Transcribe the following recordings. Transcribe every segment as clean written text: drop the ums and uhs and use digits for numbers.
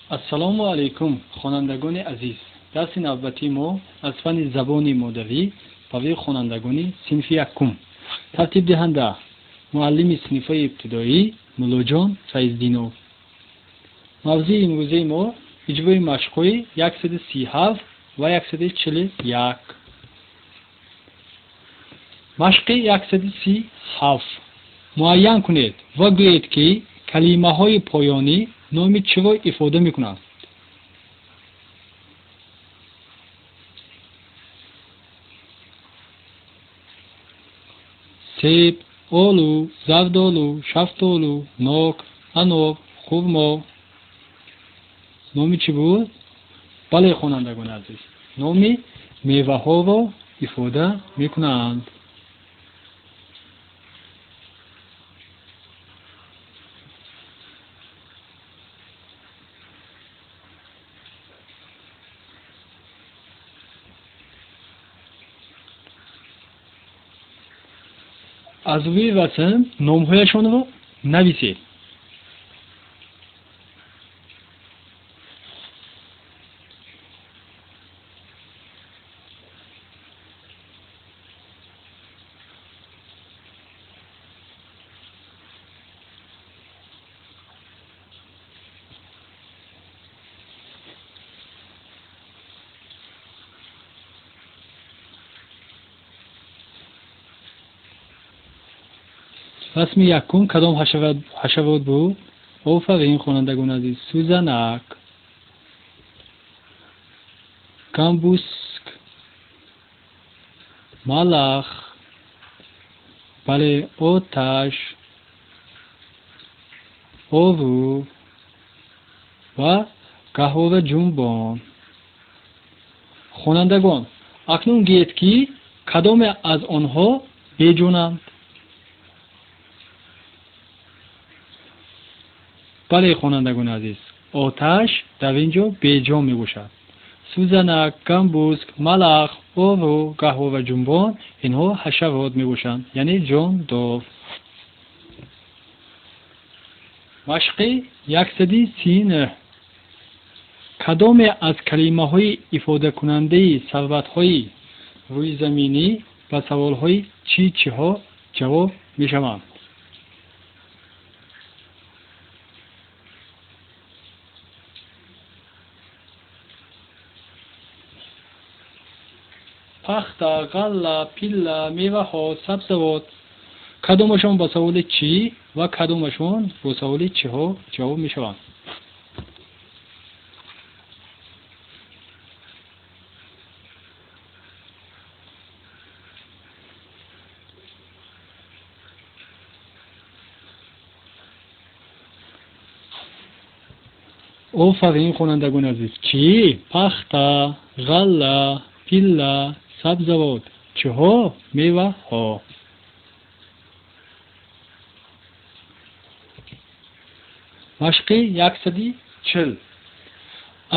Ассалому алайкум, хонандагони азиз. Дарси навбатии мо аз фанни забони модарӣ барои хонандагони синфи якум. Тартибдиҳанда муаллими синфҳои ибтидоӣ Муллоҷон Файздинов. Мавзӯи имрӯзаи мо иҷрои машқҳои 137 ва 141. Машқи 137. Муайян кунед ва гӯед, ки калимаҳои поёнӣ номи чиро ифода мекунанд. Себ, олу, зардолу, шафтолу, нок, анор, хурмо. Номи чӣ буд? Бале, хонандагони азиз, номи меваҳоро ифода мекунанд. Аз рӯи расм номҳояшонро нависед. Расми якум кадом ҳашарот буд? Офарин, хонандагони азиз. Сӯзанак, гамбуск, малах, бале, оташ, ору ва гаҳвораҷунбон. Хонандагон, акнун гӯед, ки кадоме аз онҳо беҷонанд? Бале, хонандагони азиз, оташ дар ин ҷо беҷон мебошад. Сӯзанак, гамбуск, малах, ору, гаҳвораҷунбон инҳо ҳашарот мебошанд, яъне ҷондор. Машқи 139. Кадоме аз калимаҳои ифодакунандаи сарватҳои рӯизаминӣ ба саволҳои чӣ чиҳо ҷавоб мешаванд? Пахта, ғалла, пилла, меваҳо, сабзавот. Кадомашон ба саволи чӣ ва кадомашон бо саволи чиҳо ҷавоб мешаванд? Офарин, хонандагони азиз. Чӣ? Пахта, ғалла, пилла, сабзавот. Чиҳо? Меваҳо. Машқи 140.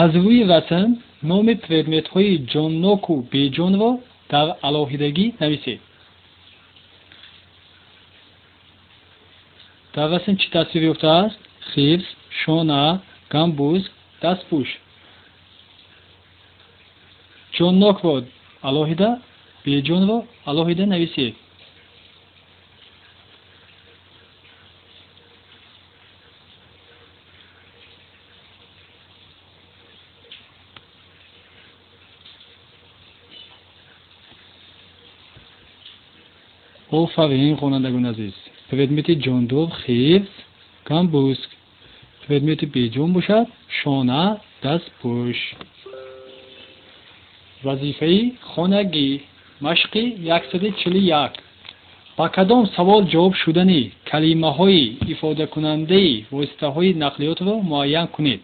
Аз рӯи расм номи предметҳои ҷонноку беҷонро дар алоҳидагӣ нависед. Дар расм чӣ тасвир ёфтааст? Хирс, шона, гамбуск, дастпӯш. Ҷоннокро алоҳида, беҷонро алоҳида нависед. Офарин, хонандагони азиз. Предмети ҷондор хирс, гамбуск. Предмети беҷон бошад шона, дастпӯш. Вазифаи хонагӣ. Машқи 141. Ба кадом савол ҷавоб шудани калимаҳои ифодакунандаи воситаҳои нақлиётро муайян кунед.